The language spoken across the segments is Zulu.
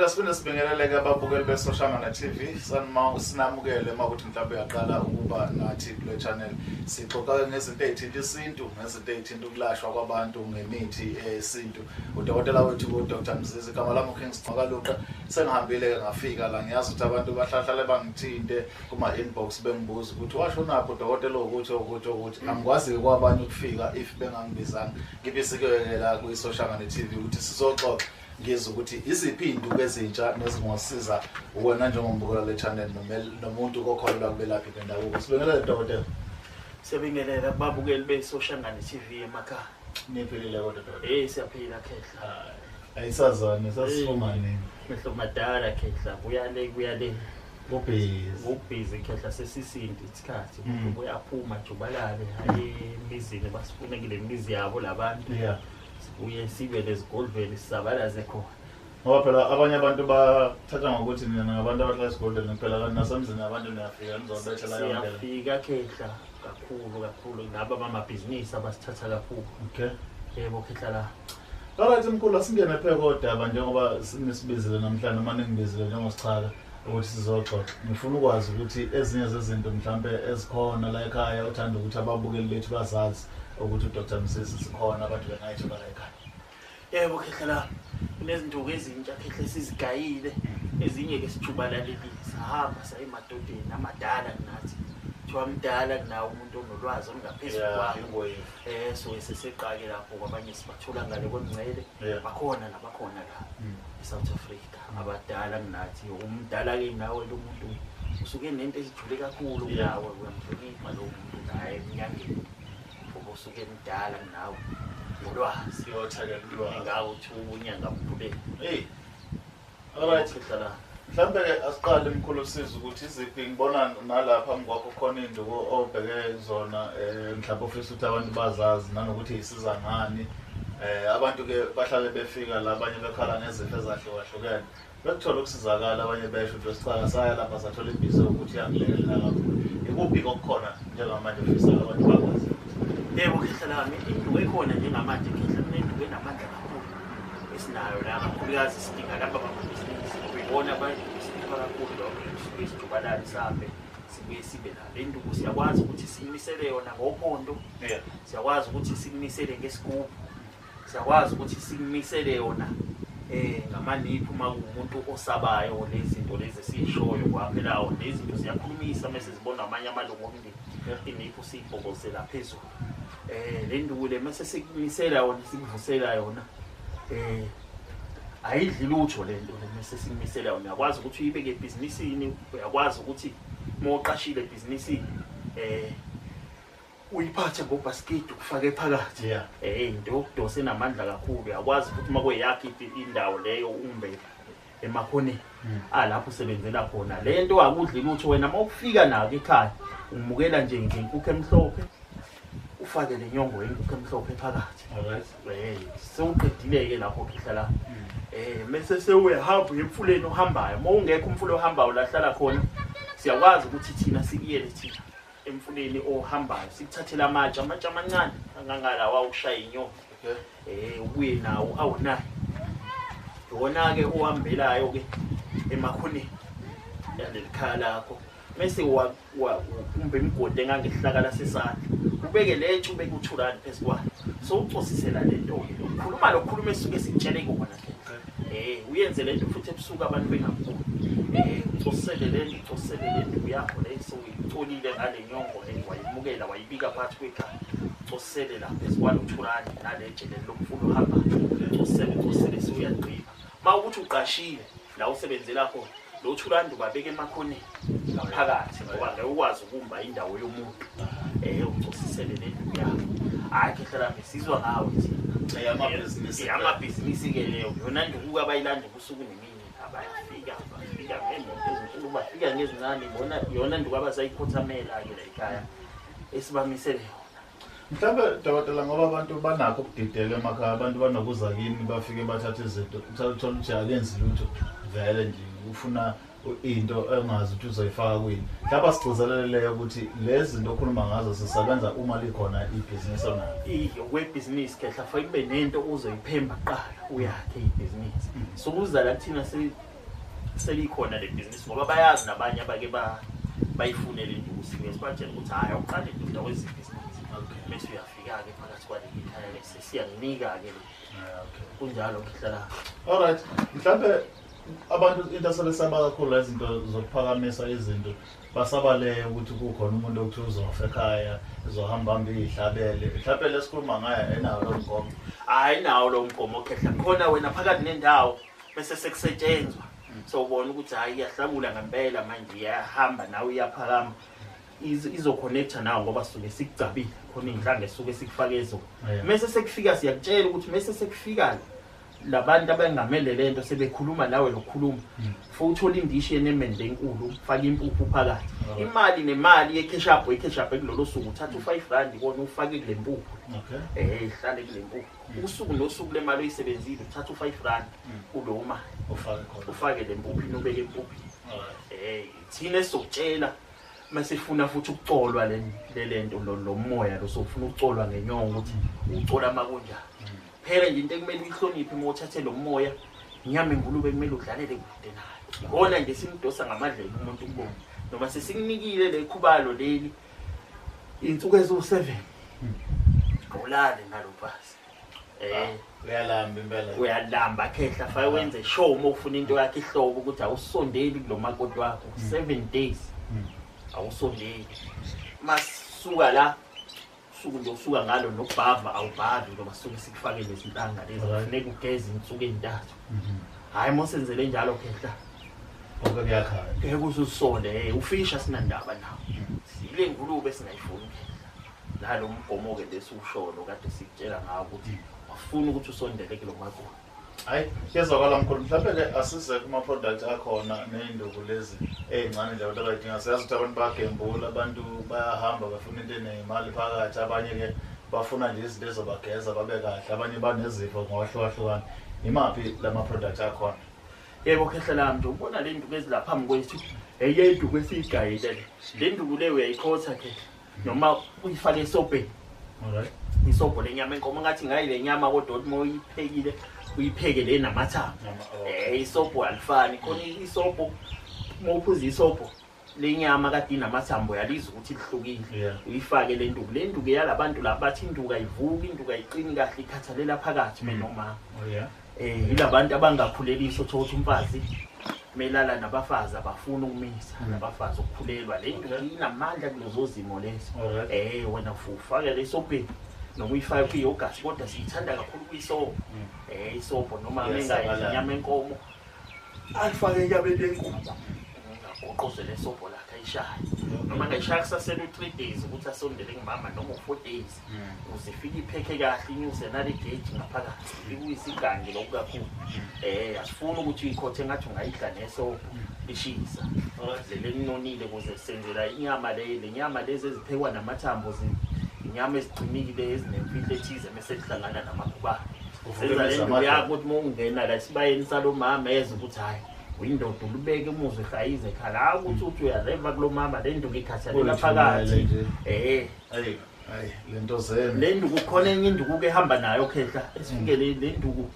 Asiphinde sibingelele-ke ababukeli beSoshangane TV. Sanima sinamukele uma kuthi mhlawumbe uyaqala ukuba nathi kule channel. Sixoxa ngezinto ey'thinta isintu, ngezinto ey'thinta ukulashwa kwabantu ngemithi yesintu. Udokotela wethu uDr Mzizi, igama lami uKing Sixakaluqa. Sengihambile-ke ngafika la, ngiyazi ukuthi abantu bahlahlale bangithinte kuma-inbox bengibuza ukuthi washonaphi udokotela ukuthi ukuthi ukuthi. Angikwazi-ke kwabanye ukufika if bengangibizanga. Ngibisike-ke la kwi-Soshangane TV ukuthi sizoxoxa ngizwe ukuthi iziphi iy'nduku ezintsha nezingosiza wena njengombukela le channel nomuntu kokholelwa kubelaphi bendabuko. Sibingelele dokotela. Siyabingelela kubabukeli beSoshangane TV emakhaya. Niphilile kodwa dokotela? Eh, siyaphila khehla. Ayisazani, sasifuma nini? Mehlo madala khehla, buya le kuya le. Kubhizi. Kubhizi khehla, sesisindi isikhathi. Uyaphuma jubalale hayi emizini, basifune kule mizi yabo labantu. Sibuye sibe lezigodlweni sisabalaze khona. Ngoba phela abanye abantu bathatha ngokuthi nina ngabantu abahlala esigodlweni kuphela, kanti nasemzini abantu niyafika nizobethela yonke. Siyafika khehla kakhulu kakhulu, laba bamabhizinisi abasithatha kakhulu. Yebo khehla la. Alright mkhulu, asingene phela kodaba njengoba nisibizile namhlanje noma ningibizile njengosichaka ukuthi sizoxoxa. Ngifuna ukwazi ukuthi ezinye zezinto mhlambe ezikhona la ekhaya uthanda ukuthi ababukeli bethu bazazi ukuthi uDr Mzizi sikhona abantu bengayithola la ekhaya. Yebo khehla la, kunezinduku ezintsha khehla esizigayile, ezinye ke sijubalalelile, sahamba saye emadodeni amadala kunathi. Kuthiwa mdala kunawo umuntu onolwazi olungaphezulu kwakho. So seseqake lapho kwabanye sibathola ngale kwemngcele, bakhona nabakhona la eSouth Africa abadala kunathi. Umdala ke nawe lo muntu usuke nento ezijule kakhulu kunawe, uyamhlonipha lo muntu naye eminyangeni ngoba usuke emdala kunawe ngolwazi. Uyothakela ulwazi. Ngawe uthi unyanga mkhuleni. Hey. Alright. Khehla la. Mhlambe ke asiqale mkhulu siza ukuthi iziphi, ngibona nalapha ngwakho khona induku obheke zona, mhlawumbe ofisa ukuthi abantu bazazi nanokuthi isiza ngani. Abantu ke bahlale befika la, abanye bekhala ngezifo ezahlukahlukene. Bekuthola ukusizakala, abanye besho ukuthi sicaka saya lapha sathola imbizo ukuthi iyangilekelela kakhulu. Ikuphi okukhona njengamanje ofisa abantu bakwazi? Yebo khehla lami, induku ekhona njengamanje khehla, kunenduku enamandla kakhulu esinayo la, kakhulukazi sidinga laba bamabhizinisi ngoba ibona abasihlupha kakhulu lokho. Sisuke sijubalale sihambe sibuye sibe la. Le nduku siyakwazi ukuthi siyimisele yona ngophondo, siyakwazi ukuthi sikumisele ngesigubhu, siyakwazi ukuthi sikumisele yona ngamaniphu uma kuwumuntu osabayo lezi zinto lezi esiyishoyo kwaphela lezi zinto ziyakhulumisa mase zibona amanye amalungu omndeni. Iniphu siyibhobozela phezulu. Le nduku le mase sikumisela yona, sikuvusela yona, ayidli lutho le nto le mase sikumisela yona. Uyakwazi ukuthi uyibeke ebhizinisini, uyakwazi ukuthi uma uqashile ebhizinisini uyiphathe ngobhasikidi ukufake phakathi. Into yokudosa enamandla kakhulu. Uyakwazi futhi uma kuyakho indawo leyo umbe emakhoneni alapho usebenzela khona. Le nto akudli lutho wena uma ufika nako ekhaya umukela nje ngenkukhu emhlophe, ufake le nyongo yenkukhu emhlophe phakathi. Sewuqedile-ke lapho khehla la. Mese sewuyahamba uye emfuleni ohambayo. Uma ungekho umfula ohambayo la hlala khona, siyakwazi ukuthi thina sikuyele thina emfuleni ohambayo, sikuthathele amatshe, amatshe amancane angangalawa ukushaya inyoni. Ubuye nawo awunayo. Iwona-ke ohambelayo ke emakhoneni yaleli khaya lakho. Mese umbe imigodi engangesihlakala sesandla, ubeke le tshe, ubeke uthulani phezu kwayo. So ucosisela le nto-ke, ukhuluma lo khuluma esuke sikutshele kona ke. Uyenze le nto futhi ebusuku abantu bengakuboni. Ucosisele le nto, ucosisele le nto yakho le sewuyicolile ngale nyongo le, wayimukela wayibika phakathi kwekhaya. Ucosisele la phezu kwalo thulani nale tshe leli lomfula ohambayo. Ucosisele, ucosisele sewuyagqiba. Uma ukuthi uqashile la usebenzela khona, lo thulani ubabeka emakhoneni ngaphakathi ngoba ngeke ukwazi ukumba indawo yomuntu. Ucosisele le nduku yakho. Hhayi khehla lami, sizwa ngawe thina. Eyamabhizinisi. Eyamabhizinisi ke leyo. Yona nduku abayilanda ubusuku nemini, abayafika, bafika ngemoto ezinkulu, bafika ngezincane. Bona yona nduku abasayikhothamela-ke la ekhaya esibamisele yona. Mhlawumbe dokotela, ngoba abantu banakho ukudideka emakhaya, abantu banokuza kini bafike bathathe izinto, uthole ukuthi akenzi lutho vele nje ufuna into engazi ukuthi uzoyifaka kuyini. Mhlawumbe asigcizelele ukuthi lezi zinto okhuluma ngazo zisebenza uma likhona ibhizinisi onalo. Iyo kwebhizinisi khehla, fanele kube nento ozoyiphemba kuqala uyakhe ibhizinisi. So kuza la kuthina Selikhona le business ngoba bayazi nabanye abake bayifune le nduku, sike sibatshela ukuthi hhayi, awuqale ndoda kwezibhizinisi. Bese uyafika-ke phakathi kwaleli khaya lesi, siyakunika-ke le. Kunjalo ngihlala. Alright, mhlambe abantu into asebesaba kakhulu izinto zokuphakamisa izinto, basabale ukuthi kukhona umuntu okuthiwa uzofa ekhaya, uzohamba hambe iyihlabele. Mhlambe lesikhuluma ngayo enawo lo mgomo. Hhayi, nawo lo mgomo okhehla. Khona wena phakathi nendawo bese sekusetshenzwa. So ubona ukuthi hhayi, iyahlabula ngempela manje, iyahamba nawe iyaphakama. Izo-connecta nawe ngoba sisuke sikugcabile, khona iy'nhlanga esuke sikufake zona. Mese sekufika siyakutshela ukuthi mese sekufika labantu abengamele lento sebekhuluma nawe lokukhuluma, futhi uthola indishi yenemende enkulu, ufake impuphu phakathi, imali nemali ye-cash up, ye-cash up kulolo suku uthatha u-5 rand kona ufake kule mpuphu. Ihlale kule mpuphu usuku nosuku. Le mali oyisebenzile uthatha u-5 rand kulowo mali, ufake khona, ufake le mpuphu, ubeke empuphini. Thina esizokutshela masifuna futhi ukucolwa le lento, lo moya lo sofuna ukucolwa ngenyongo, ukuthi ucola makunjani. Phela nje into ekumele uyihloniphe uma uthathe lo moya, inyama engulube kumele udlalele kude nayo. Ikona nje simdosa ngamadlebe umuntu kubona noma sesikunikile le khubalo leli, iy'nsuku eziwu-7 awulale nalo mfazi. Uyalamba impela. Uyalamba khehla, fake wenze sure uma ufuna into yakho ihlobo ukuthi awusondeli kulo makoti wakho 7 days, awusondeli. Masuka la usuku nje usuka ngalo nokubhava awubhavi ngoba sisuke sikufake nezinhlanga lezi, kufuneka ugeze insuku ey'ntathu. Hhayi, uma usenzele njalo khehla, Konke kuyakhanya. Ngeke uze usole. Ufisha sinandaba nawo, sile ngulube esingayifuni khehla. Nalo mgomo-ke lesiwusholo kade sikutshela ngawo ukuthi wafuna ukuthi usondele kulo makoti. Hayi, kuyezwakala mkhulu. Mhlawumbe-ke asize kuma-product akhona ney'nduku lezi ey'ncane nje abantu abayidinga. Siyazi ukuthi abantu bayagembula, abantu bayahamba bafuna into eney'mali phakathi, abanye-ke bafuna nje izinto ezobageza babe kahle, abanye banezifo ngokwahlukahlukana. Imaphi lama-product akhona? Yebo khehla lami, nje ubona le nduku ezilaphambi kwethu, enye induku esiyigayile le. Le nduku le uyayikhotha khehla noma uyifake esobheni, isobho lenyama enkomo, ngathi ngayi le nyama, kodwa uthi uma uyiphekile uyipheke le namathambo. Isobho alifani khona, isobho uma uphuza isobho lenyama kade inamathambo uyalizwa ukuthi lihlukile. Uyifake le nduku, le nduku yalabantu laba bathi induku ayivuki, induku ayiqini kahle, ikhathalela phakathi benomama. Yilabantu abangakhuleliswa, uthola ukuthi umfazi melala nabafazi abafuni ukumisa, nabafazi ukukhulelwa. Le nduku inamandla kulezo zimo lezo. Wena ufake lesobheni noma uyifake kwi-yogurt, kodwa siyithanda kakhulu kuyisobho. Isobho noma Iyasabalala. inyama enkomo, alifake enyameni yenkukhu, agoqoze lesobho lakhe ayishaye, noma angayishaya kusasele u-3 days ukuthi asondele kumama, noma u-4 days, ukuze ifike iphekhe kahle, inyuse nale geji ngaphakathi, ikuyisigange lokhu kakhulu. Asifuni ukuthi uyikhothe ngathi ungayidla nesobho ishisa. Lele linonile ukuze senzela inyama le, le nyama lezi eziphekwa namathambo, inyama eziqinile ezinemfihlo ethize mese kuhlangana namakhubalo. Uvuke Senza le imizamo nduku yakho ukuthi uma ungena la esibayeni salo mama eze ukuthi hhayi, uyindoda, ulubeke umuzwe ehlayize ekhala, hayi ukuthi uthi uyareva kulo mama, le nduku ikhathalela phakathi. Nje. Ayi, ayi, lento zenu. Le nduku khona enye induku ke ehamba nayo khehla, esifike le nduku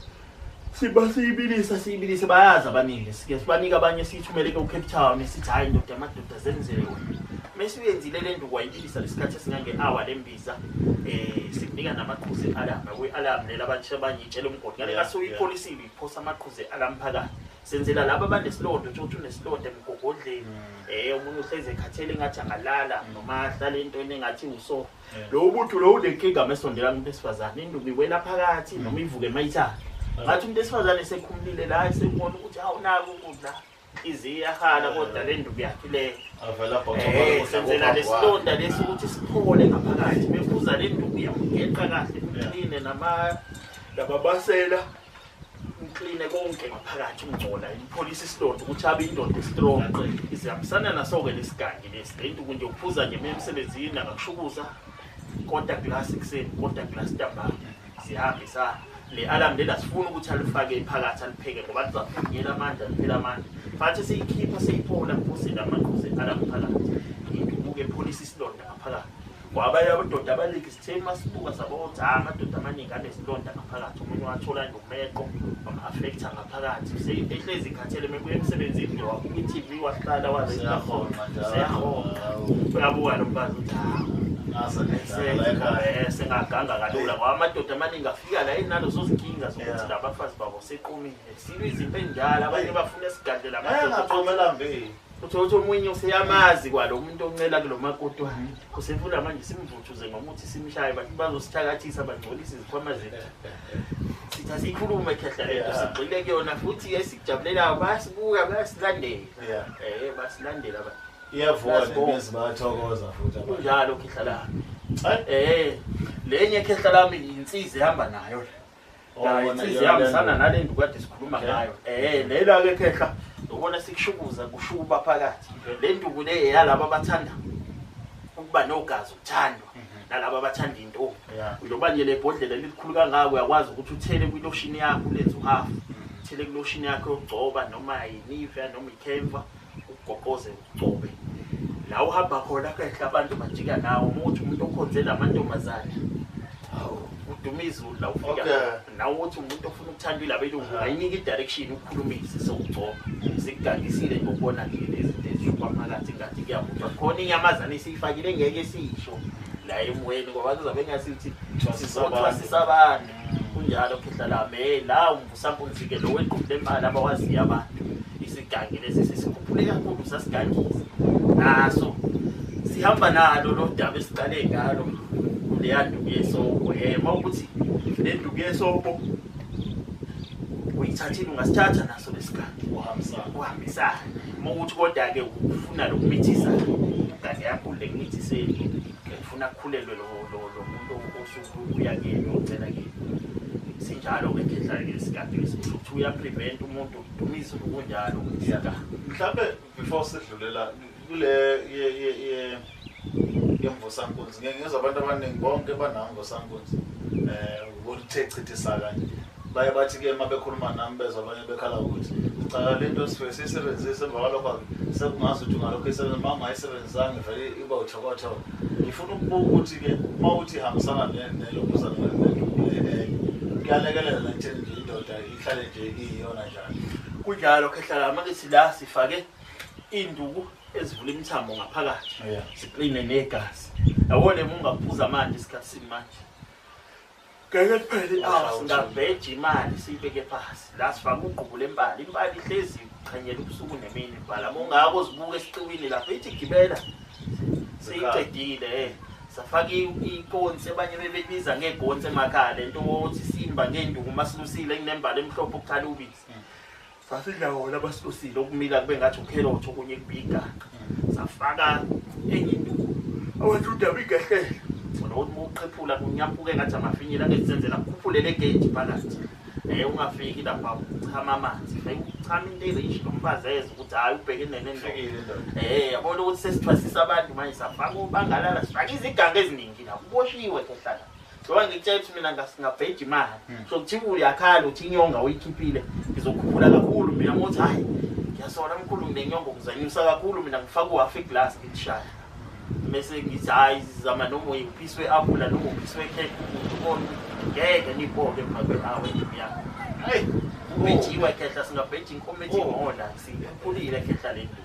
siba siyibilisa, siyibilise, bayazi abaningi, sike sibanike abanye, siyithumele ke uCape Town, sithi hayi ndoda amadoda zenzele wena. Mase uyenzile le nduku, wayibilisa lesikhathi esingange-hour lembiza, sikunika namaqhuzu e-alarm, kwi-alarm lela abantu abanye itshela umgodi ngale kase uyipholisile, uyiphosa amaqhuzu e-alarm phakathi. Senzela laba abanesilonda, uthi uthi unesilonda emgogodleni, omunye uhlezi ekhathele engathi angalala noma ahlale entweni engathi uso. Lo buthu lo unenkinga mesondela kumuntu wesifazane, induku iwela phakathi noma ivuke mayithanda, ngathi umuntu wesifazane sekhumulile la, esebona ukuthi awunako ukudla, inhliziyo iyahala, kodwa le nduku yakhe leyo. Avela. Senzela lesilonda lesi ukuthi siphole ngaphakathi, bephuza le nduku iyamgeqa kahle, imkline nama lababasela, umkline konke ngaphakathi, ungcola, impholisa isilonda ukuthi abe indoda e-strong. Izihambisana naso-ke lesigangi lesi. Le nduku nje uphuza nje emsebenzini, akakushukuza quarter glass ekuseni, quarter glass ntambama, zihambisana. Le alarm lela sifuna ukuthi alifake phakathi alipheke ngoba lizaphunyela amandla, liphela amandla. Fathi seyikhipha seyiphola, kuphosele amaqhuzu e-alarm phakathi, induku-ke epholisa isilonda ngaphakathi. Kwabanye amadoda abaningi sithe masibuka sabona ukuthi hhayi amadoda amaningi anezilonda ngaphakathi, omunye wathola nje umeqo wam-affecta ngaphakathi, ehlezi ikhathele mebuya emsebenzini nje wabuka i-TV wahlala Seyahonqa njalo. seyahonqa. Uyabuka lo mfazi ukuthi hawu, sengaganga kalula ngoba amadoda amaningi afika la enalezo zinkinga zokuthi labafazi babo seqomile, silwa izinto ey'njalo, abanye bafuna esigadle la madoda. Engaqomela mbili. Uthole ukuthi omunye useyamazi kwalo umuntu oncela kulo makoti wakhe, usefuna manje simvuthuze ngomuthi simshaye, bathi bazosithakathisa bangcolise izikhwama zethu. Sithi asiyikhulume khehla lento, sigxile kuyona futhi esikujabulelayo, bayasibuka bayasilandela. Basilandela abantu. Iyavuka Bayasibonga. nemizi, bayathokoza futhi abantu. Kunjalo khehla lami. Hayi. Lenye khehla lami insizi ehamba nayo le. Oh, La, wona insizi iyona ihambisana le nale nduku kade sikhuluma ngayo. Lela ke khehla ubona sikushukuza kushuba phakathi. Le nduku le eyalabo abathanda ukuba nogazi ukuthandwa nalabo abathanda intombi. Njengoba nje le bhodlela lilikhulu kangaka uyakwazi ukuthi uthele kwiloshini yakho ulenze uhafu. Uthele kwiloshini yakho yokugcoba noma yiNivea noma iCamphor, ugoqoze ugcobe. La uhamba khona khehla abantu bajika nawo, uma uthi umuntu okhonze lamantombazane. Hawu. Uduma izulu la ufika. Nawe uthi umuntu ofuna ukuthandwa ilabo elungu, ungayinika i-direction ukhulumise sewugcoba. Sikugangisile nje ukubona nje lezi zinto ezishuba phakathi ngathi kuyavuthwa. Khona inyamazane esiyifakile ngeke siyisho la emoyeni ngoba kuzobe ngasithi Thwasisa abantu. thwasisa abantu. Kunjalo khehla lami. La umvusampunzi ke lo weqhubu lempala abawaziyo abantu. Isigangi lesi sesikhuphule kakhulu sasigangisa. Naso sihamba nalo lo daba esiqale ngalo kuleya nduku yesobho. Uma ukuthi le nduku yesobho uyithathile ungasithatha naso lesigangi. Uhambisana. Uhambisana. Uma ukuthi kodwa-ke ufuna lokumithisa, ugange yakho le kumithiseni, ufuna kukhulelwe lo muntu osuke uya kuyena uyocela kuyena. Sinjalo-ke khehla-ke isigadi lesi, kusho ukuthi uyaprevent umuntu uduma izulu kunjalo isigadi. Mhlambe before sidlulela kule yemvusankunzi, ngeke ngizwe abantu abaningi bonke banamvusankunzi. Ubona uthe chithisa kanje. Baye bathi ke uma bekhuluma nami bezwa abanye bekhala ukuthi cha le nto sifike siyisebenzise emva kwalokho sekungazi ukuthi ungalokhu isebenzisa, uma ungayisebenzisanga vele iba uthokothoko. Ngifuna ukubuka ukuthi ke uma uthi ihambisana nelokhuzana nenduku le enye, kuyalekelela la ekutheni nje indoda ihlale nje iyiyona njalo. Kunjalo khehla lami, ake sithi la sifake iy'nduku ezivula imithambo ngaphakathi. Sikline negazi. Yabo le uma ungaphuza manje isikhathi simanje. Ngeke kuphele i-hour, singaveja imali siyibeke phasi. La sifake ugqubu lempala. Impala ihlezi iqhanyela ubusuku nemini impala. Uma ungako uzibuka esiqiwini lapha ithi gibela. Seyiqedile. Safaka ikonsi, abanye bebebiza ngegonsi emakhaya lento wokuthi simba ngenduku uma silusile kunembala emhlophe okukhala ubisi. Sasidla wona abasilusile okumila kube ngathi ukherothi okunye kube igaqa. Safaka enye induku. Abantu udaba igehlela. Wona uthi uma uqhephula kunyampuke ngathi amafinyila angesenzela kukhuphule le gate phakathi. Ungafiki lapha uchama amanzi. Fike uchama into erich nomfazi eze ukuthi hayi ubhekene nendoda. Ufikile indoda. Yabona ukuthi sesithwasisa abantu manje safaka ubangalala sifaka iziganga eziningi la kuboshiwe khehla la. Ngoba ngikutshela ukuthi mina ngingabheja imali. So kuthiwa uyakhala uthi inyonga uyikhiphile, ngizokhuphula kakhulu mina ngothi hayi ngiyasola mkhulu nginenyongo ngizanyusa kakhulu mina ngifaka uhalf iglass ngilishaya. Bese ngithi hayi zama noma uyiphiswe apula noma uphiswe cake umuntu ubone ukuthi ngeke niboke emva kwe-hour endlini yakho. Hey, kubhejiwe khehla, singabheja inkomo ethi ngona sikhuphulile khehla le nduku.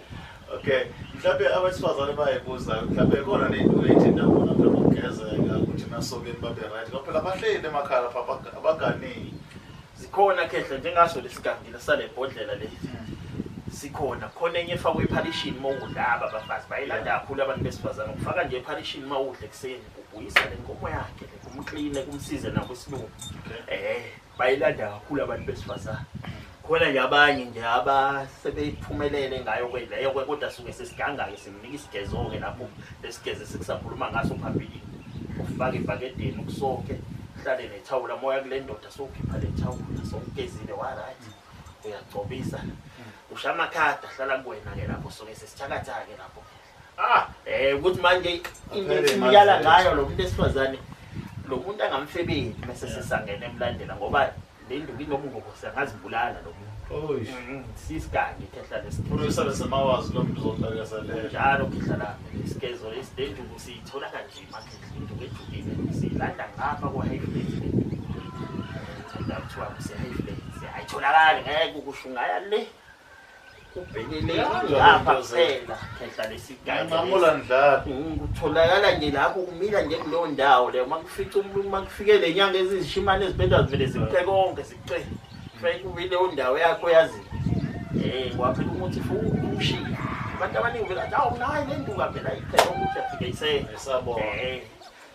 Okay, mhlawumbe abesifazane bayayibuza, mhlawumbe khona ney'nto ey'thinta bona mhlawumbe ukugezeka ukuthi emasokeni babe right. Ngoba phela bahleli emakhaya lapha abaganile. Zikhona khehla njengaso lesigangi sale bhodlela leli. Sikhona, khona enye efakwe ephalishini uma udla aba abafazi bayilanda kakhulu abantu besifazane. Ukufaka nje ephalishini uma udla ekuseni kubuyisa le nkomo yakhe le, kumkline kumsize nakwesilungu. Bayilanda kakhulu abantu besifazane. Khona nje abanye nje abasebephumelele ngayo ke leyo ke, kodwa suke sesiganga-ke simnika isigezo-ke lapho lesigeze sekusakhuluma ngaso phambilini. Ufake ebhakedeni ukusoke, uhlale nethawula moya kule ndoda sowukhipha le thawula sowugezile wa right. Uyagcobisa. Usha amakhadi ahlala kuwena-ke lapho suke sesithakatha-ke lapho. Ukuthi manje into Aphele esimyala imali ngayo lo muntu esifazane, lo muntu angamfebeli mase sesangena emlandela ngoba le nduku inobungozi angazibulala lo muntu. Oyish. Sisigange khehla lesigezo. Funa usale semawazi lo muntu uzohlakeza le. Njalo khehla lami lesigezo lesi le nduku siyithola kanjima khehla, induku ejulile siyilanda ngapha kwa-Highflats le nduku. Thola kuthiwa kuse-Highflats. Ayitholakali ngeke ukusho ungaya le. Ubhekele ngapha kuphela khehla lesigezo. Nginqamula ndlala. Kutholakala nje lapho kumila nje kuleyo ndawo leyo. Uma kufica umuntu, uma kufike le nyanga ezizishimane ezibhedwa zivele zikuqe konke zikuqe. Fake kube leyo ndawo yakho yazi. Kwaphela umuthi futhi ushiya. Abantu abaningi vele athi awu nayi le nduka phela iqhele ukuthi afike ise. Isabona.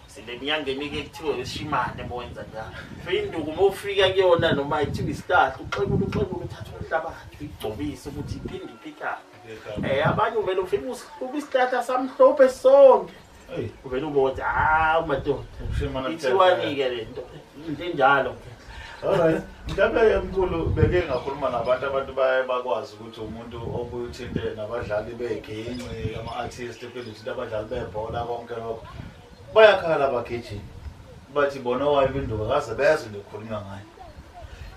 Sile nyangeni ke kuthiwe isishimane bowenza njalo. Fike induku uma ufika kuyona noma ithiwa isihlahla uxebula uxebula uthatha umhlabathi uyigcobise ukuthi iphinde iphikane. Abanye uvele ufike usihlube isihlahla samhlophe sonke. Uvele ubone hawu madoda. Ithiwani-ke le nto? Into enjalo. Alright. Mhlawumbe mkhulu beke ngakhuluma nabantu, abantu baye bakwazi ukuthi umuntu obuye uthinte nabadlali beginci, ama-artist, phinde uthinte abadlali bebhola konke lokho. Bayakhala abagijimi. Bathi bona owayo induku akaze bezwe nje kukhulunywa ngayo.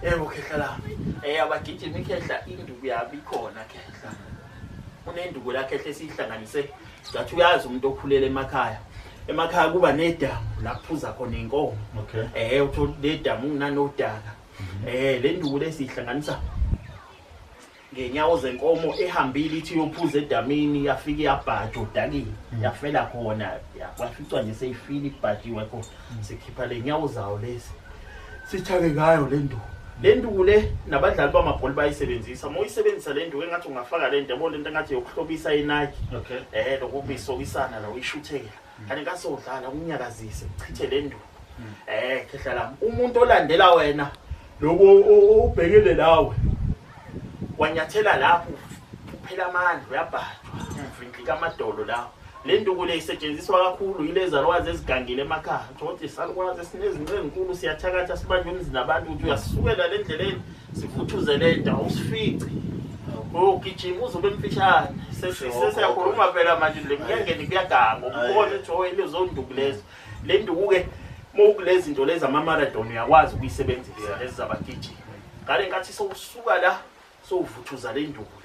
Yebo khehla lami. Abagijimi khehla induku yabo ikhona khehla. Unenduku la khehla esihlanganise. Ngathi uyazi umuntu okhulela emakhaya. Emakhaya kuba nedamu la kuphuza khona inkomo. Okay. Uthola nedamu kunanodaka. Le nduku lesihlanganisa ngenyawo zenkomo ehambile ithi iyophuza edamini yafike yabhaja odakeni yafela khona kwaficwa nje seyifile ibhajiwe khona. Sikhipha le nyawo zawo lezi sithake ngayo le nduku. Le nduku le nabadlali bamabhola bayisebenzisa. Uma uyisebenzisa le nduku engathi ungafaka le nto, yabo le nto engathi yokuhlobisa iNike. Okay. Lokubisokisana la uyishuthekela. Kanti ngasodlala unyakazise uchithe le nduku. Khehla lami umuntu olandela wena lokho ubhekele lawe wanyathela lapho uphela amandla uyabhajwa uvindlika amadolo lawo. Le nduku le isetshenziswa kakhulu yilezi zalukwazi ezigangile emakhaya. Uthola ukuthi isalukwazi esinezinto ezinkulu siyathakatha sibanjwe emzini nabantu ukuthi uyasukela le ndleleni sivuthuze le nto awusifici. Ugijima uzobe emfishane. Sesiyakhuluma phela manje le mnyangeni kuyaganga. Ubona ukuthi oh lezo nduku lezo. Le nduku ke mawukulezi zinto lezi ama-marathon uyakwazi ukuyisebenzisa lezi zabagijimi. Ngale nkathi sowusuka la sowuvuthuza le nduku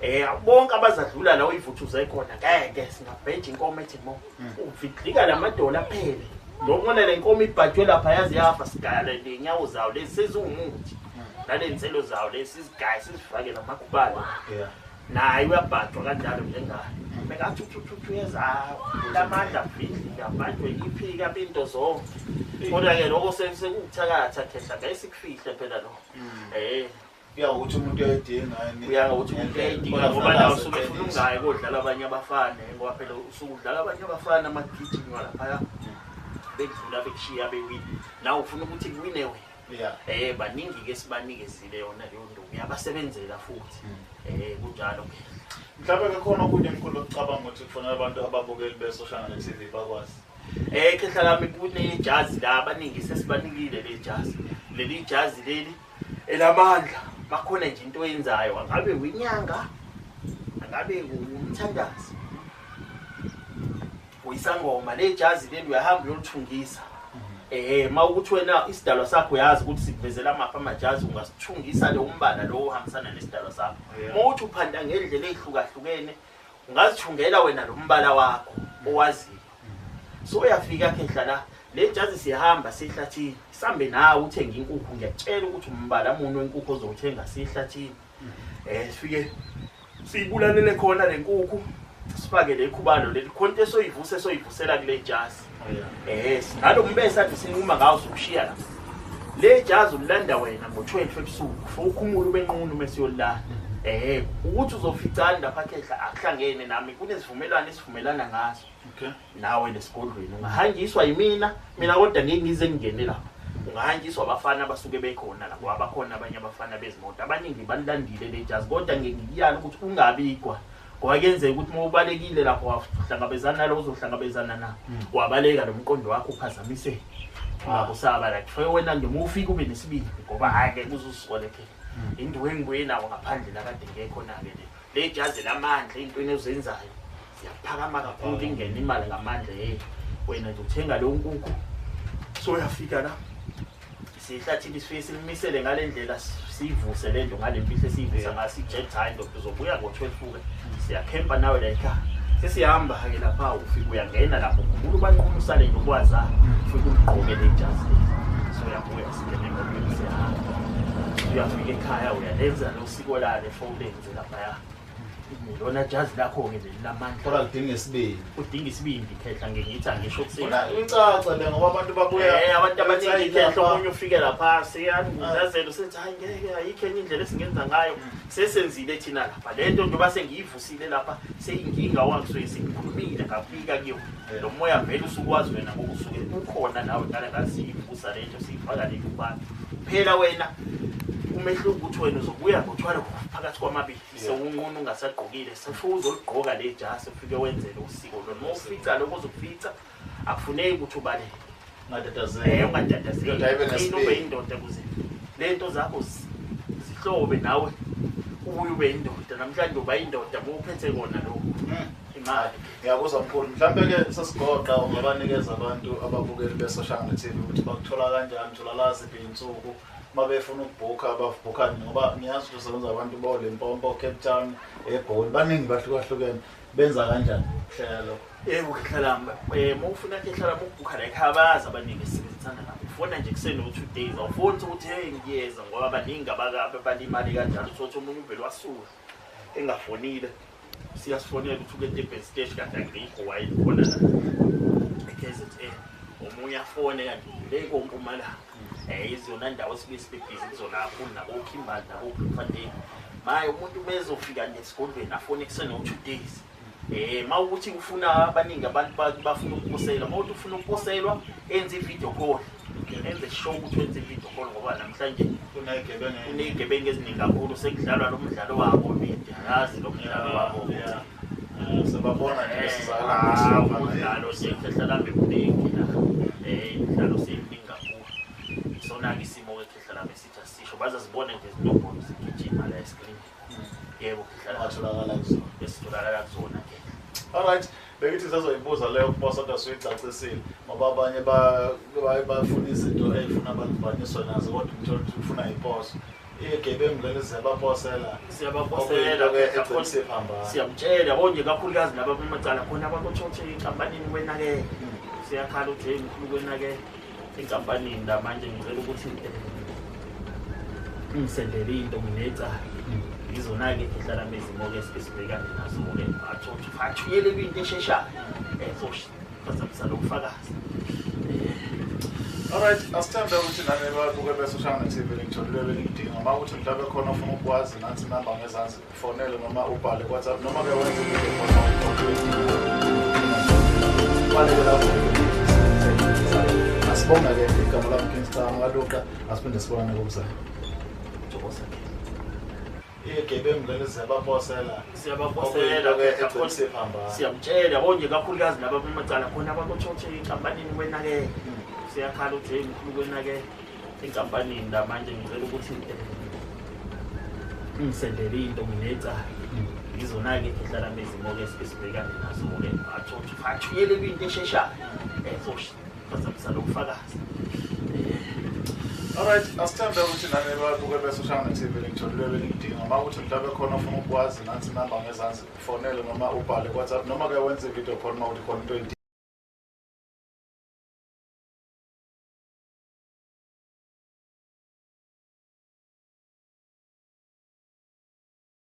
le. Bonke abazadlula la uyivuthuze khona ngeke singabheja inkomo ethi mo. Uvidlika lamadola aphele. Lokubona le nkomo ibhajwe lapha yazi yafa sigaya le nyawo zawo lezi seziwumuthi. Nale nselo zawo lezi sizigaya sizifake namakhubalo. Naye uyabhajwa kanjalo njengayo. Bekathi uthuthu uyeza lamandla vidlika abhajwe iphika into zonke. Kodwa ke lokho sekuwuthakatha khehla ngeke sikufihle phela lokho. Kuya ngokuthi umuntu uyayidinga yini? Kuya ngokuthi umuntu uyayidinga ngoba nawe usuke ufuna ungayi kodlala abanye abafana ngoba phela usuke udlala abanye abafana amagijinywa laphaya bekudlula bekushiya bewina. Nawe ufuna ukuthi kuwine wena. Baningi ke sibanikezile yona leyo nduku uyabasebenzela futhi. Kunjalo ke. Mhlawumbe ke khona okunye mkhulu okucabanga ukuthi kufanele abantu ababukeli beSoshangane TV bakwazi. Khehla lami kunejazi la abaningi sesibanikile le jazi. Leli jazi leli elamandla bakhona nje into oyenzayo angabe uyinyanga angabe umthandazi uyisangoma le jazi leli uyahamba uyolithungisa. Mawukuthi wena isidalwa sakho uyazi ukuthi sikuvezela amaphi amajazi ungasithungisa lo umbala lo ohambisana nesidalwa sakho. Mawuthi uphanda ngendlela ezihlukahlukene ungazithungela wena lo mbala wakho owaziyo. So uyafika khehla la le jazi sihamba sihlathini sambe nawe uthenga inkukhu ngiyakutshela ukuthi umbala muni wenkukhu ozowuthenga sihlathini. Sifike siyibulalele khona le nkukhu sifake le khubalo leli khona into esoyivuse soyivusela kule jazi. Nalo mbesa nje sinquma ngawo sokushiya la. Le jazi ulanda wena ngo-12 ebusuku futhi ukhumule ube nqunu mase uyolala. Ukuthi uzoficana lapha khehla akuhlangene nami kunesivumelwano esivumelana ngaso. Nawe lesigodlweni ungahanjiswa yimina mina kodwa ngeke ngize ngingene lapha. Ungahanjiswa abafana abasuke bekhona lapho abakhona abanye abafana bezimoto abaningi balilandile le jazi kodwa ngeke ngikuyale ukuthi ungabikwa. Ngoba kuyenzeka ukuthi uma ubalekile lapho wahlangabezana nalo uzohlangabezana na wabaleka lo mqondo wakho uphazamise. Ungakusaba la kufanele wena nje uma ufika ube nesibindi ngoba hayi ngeke uzusole phela. Into engibuye nawo ngaphandle la kade ngekho na ke le. Le jazi lamandla into ozenzayo siyaphakama kakhulu ingena imali ngamandla. Wena nje uthenga leyo nkukhu so uyafika la Sihlathini sifike silimisele ngale ndlela, siyivuse le nto ngale mfihlo esiyivusa ngayo, sijet hayi ndoda uzobuya ngo-12 ke, siyakhempa nawe la ekhaya. Sesihamba-ke lapha, ufike uyangena lapho, khumbula ubanquma usale nje ukwaza, ufike uligqoke le jazi leli. So uyabuya, singene emotweni siyahamba. Uyafika ekhaya uyalenza lo siko lale fowulenze laphaya. Lona jazi lakho-ke leli lamandla. Kodwa lidinga isibindi. Udinga isibindi khehla, ngithi angisho kuseni. Kona icaca le ngoba abantu babuya. Abantu abaningi khehla, omunye ufike lapha seyanguzazela usethi hayi ngeke, ayikho enye indlela esingenza ngayo. Sesenzile thina lapha le nto njengoba sengiyivusile lapha seyinkinga wangisuke sengikhulumile ngafika kuyo. Lo moya vele usukwazi wena ngoba usuke ukhona nawe ngale ngathi siyivusa le nto siyifaka le kubantu. Phela wena umehluko ukuthi wena uzobuya ngothwalo phakathi kwamabili. Sewunqunu ungasagqokile, sefuna uzoligqoka le jasi ufike wenzele usiko lo. Uma ufica lokho ozokufica akufuneki ukuthi ubaleke. Ungatatazeli. Ungatatazeli. Indoda ayibe Qina nesibindi. ube indoda kuze le nto zakho zihlobe nawe ubuye ube indoda. Namhlanje uba indoda uma uphethe kona lokho. Imali. Ngiyakuzwa mkhulu. Mhlambe ke sesigoqa ungabanikeza abantu ababukeli beSoshangane TV ukuthi bakuthola kanjani, uthola ziphi iy'nsuku uma befuna ukubhukha, babhukha nini? Ngoba ngiyazi ukuthi usebenza abantu bo-Limpopo, Cape Town, eGoli, baningi bahlukahlukene. Benza kanjani ukuhlela lokho? Yebo, khehla lami. Uma ufuna khehla lami ukubhukha la ekhaya, bayazi abaningi esisebenzisana nabo. Ufona nje kuseno-2 days, awufoni ukuthi hey ngiyeza, ngoba baningi abalimali kanjalo. Uthole ukuthi omunye uvele wasuka engafonile. Siyasifonela ukuthi uke Durban Station kanti angikho, wayekhona la e-KZN. Omunye afone kanti le koMpumalanga. Izona ndawo esibuye sibe busy kuzona kakhulu, nabo-Kimberley, nabo-Bloemfontein. Maye umuntu bezofika nje esigodlweni afone kuseno-2 days. Ma ukuthi ufuna abaningi abantu bafuna ukuposelwa, ma ukuthi ufuna ukuposelwa enze i-video call. Enze sure ukuthi wenze i-video call ngoba namhlanje kunezigebengu eziningi kakhulu, sekudlalwa lo mdlalo wabo, ngiyazi lo mdlalo wabo. Sebabona nje besizakala Umdlalo nje khehla lami mningi la. Imidlalo seyiminingi kakhulu. Isona-ke isimo-ke khehla lami esithi asisho, bazazibona nje izinombolo zigijima la esikirini. Yebo khehla lami. Atholakala kuzona. Esitholakala kuzona ke. Alright, bengithi sazoyibuza leyo kubosa kodwa suyicacisile ngoba abanye bafuna izinto ey'funa abantu nazo kodwa umthole ukuthi ufuna iposo. Iy'gebengu lezi ziyabaposela. Siyabaposela. Okuyinto-ke egcina isiphambana. Siyamtshela yabo nje kakhulukazi laba bamacala khona abakotshothe enkampanini wena-ke. Siyakhala ukuthi hey mkhulu wena-ke enkampanini la manje ngicela ukuthi ungisendele into nginecala. Izona-ke khehla lami izimo-ke esibhekane nazo-ke. Athuyele kwinto esheshayo. Ezophazamisa lo bufakazi. Alright, asithembe ukuthi nani babuke beSoshangane TV nikutholile benikudinga. Uma ukuthi mhlawumbe khona ofuna ukwazi nansi inamba ngezansi, fonele noma ubhale ku-WhatsApp noma ke wenze i-video call Baleke lapho. Asibonga-ke igama lami King Star Makaluqa, asiphinde sibonane kokuzayo. Thokoza ke. Iy'gebengu lezi ziyabaposela. Siyabaposela. Okuyinto-ke egcina isiphambana. Siyamtshela yabo nje kakhulukazi laba bamacala khona abakotshothe enkampanini wena-ke. Siyakhala ukuthi hey mkhulu wena-ke enkampanini la manje ngicela ukuthi ungisendele into nginecala. Izona-ke khehla lami izimo-ke esibhekane nazo-ke. Athuyele kwinto esheshayo. Ezophazamisa lo bufakazi. Alright, asithembe ukuthi nani babuke beSoshangane TV nikutholile benikudinga. Uma ukuthi mhlawumbe khona ofuna ukwazi nansi inamba ngezansi, fonele noma ubhale ku-WhatsApp noma ke wenze i-video call uma ukuthi khona into oyidingayo.